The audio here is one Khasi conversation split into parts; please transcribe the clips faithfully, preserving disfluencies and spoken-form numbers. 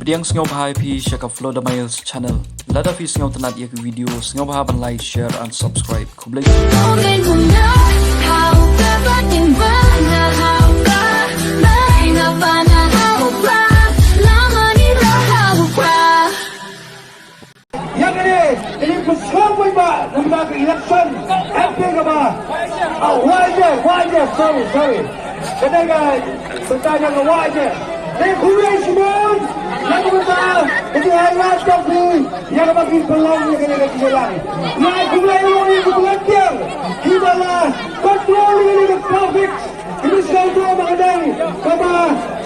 Pdiang sngewbha ïa phi sha ka Flow the Miles channel. Lada phi sngewtynnat ïa ka video, sngewbha ban like, share and subscribe. Khublei. Ïa kane, kane ka sngewbha ba namar ka election M P kaba. Ah, wah je, wah je, sorry, sorry. Kane ka, kane ka wah je. Te khublei shibun. Ïa ka bynta ka jinghailat jong phi, ïa kaba phi pynlong ïa kane ka jingïalang. Ïa khublei ïa ki volunteer kiba la control ïa kane ka traffic. Ki sngewthuh ba ka dei kaba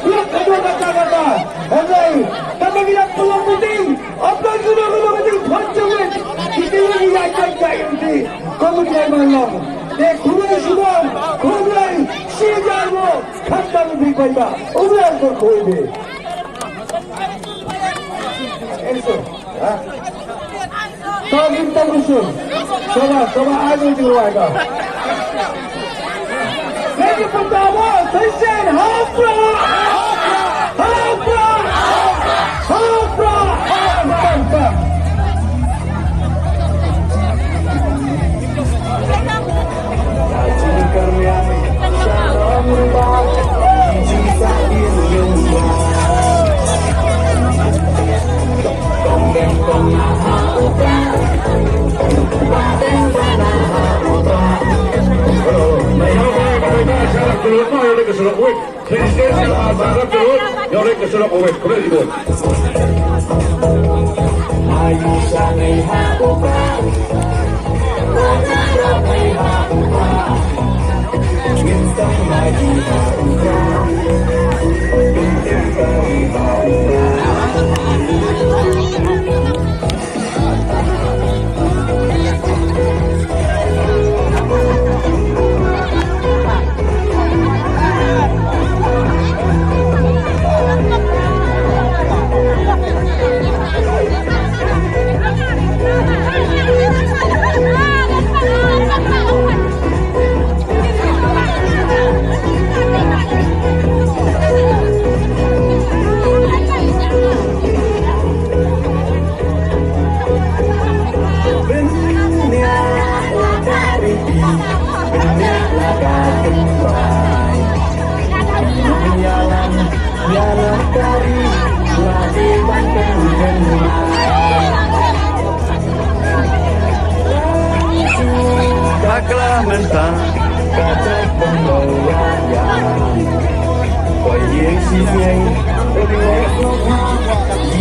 block haduh katta katta. Hynrei tangba ngi la pynlong meeting, ap don kano kano ka jingpynjah wit, ki kylli ki ïaid ïaid ka M P. Ka mut ngai ban long. Te khublei shibun, khublei shi hajar nguh, khamtam ïa phi paidbah. U Blei un kyrkhu ïa phi. Eso. Ha? Tawin tawin sun. Saba, saba, ai jingruwai ka. Lagi pertama, session Hafra. Hafra. Hafra. Hafra. Bakla mentang.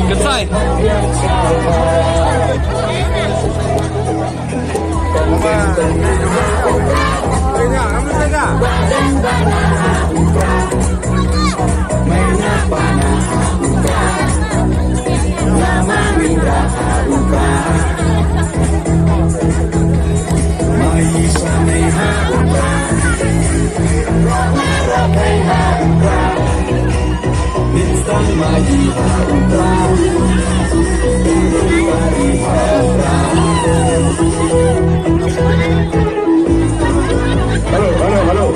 Ketsai. Hello, hello, hello.